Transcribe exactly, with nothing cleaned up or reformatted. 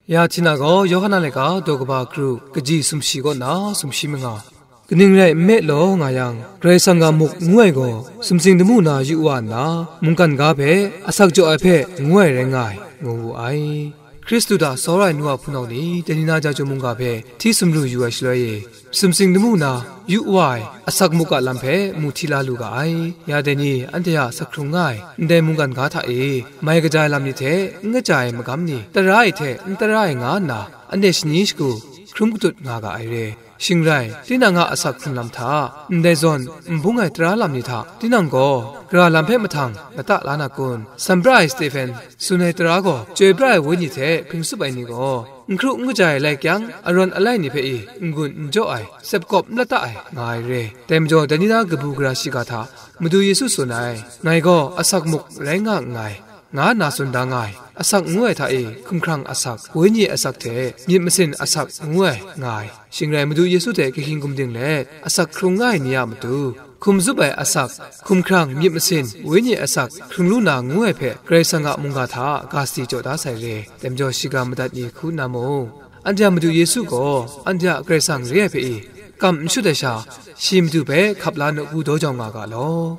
Ya hti na gaw, Yawhan a laika daw kaba kru kaji sumshi kaw na sumshi manga, kaning rai nme law nga yang, Karai Kasang a muk ngu ai gaw, sumsing damu na yu wa nna, mungkan ga hpe asak jaw ai hpe ngu ai rai nga ai, ngu wu ai. Hkristu hta tsawra ai nu a hpunau ni, dai ni na ja jaw mungga hpe hti sumru yu ai shaloi e, sumsing damu na yu wa ai asak muk a lam hpe mu hti la lu ga ai. Ya dai ni, anhte a asak hkrung nga ai ndai mungkan ga hta e, mai kaja ai lam ni hte n kaja ai magam ni, tara ai hte n tara ai nga nna, anhte shani shagu hkrum katut nga ga ai re. Shing rai, tinang a asak hkrung lam hta, ndai zawn n bung ai tara lam ni hta, tinang gaw gara lam hpe mahtang lata la na kun? Sanpra ai Stephen tsun ai tara gaw, chyoi pra ai wenyi hte hpring tsup ai ni gaw, n hkru n kaja ai lai kyang, arawn alai ni hpe i n-gun n jaw ai, sepkawp n lata ai, nga ai re. Dai majaw, dai ni na kabu gara shiga hta Madu Yesu tsun ai, "Ngai gaw asak muk rai nga nngai," nga nna tsun da nga ai. Asak ngu ai hta e, hkumhkrang asak, wenyi asak hte myit masin asak ngu ai nga ai. Shing rai, Madu Yesu hte kahkying gumding let asak hkrung nga ai ni a matu, hkum zup ai asak, hkumhkrang, myit masin, wenyi asak hkrung lu na ngu ai hpe Karai Kasang a mungga hta ga sadi jaw da sai re. Dai majaw, shiga madat ni hku nna mung, anhte a Madu Yesu gaw anhte a Karai Kasang re ai hpe i kam n shut ai sha, shi Madu hpe hkap la nawku daw jau nga ga law.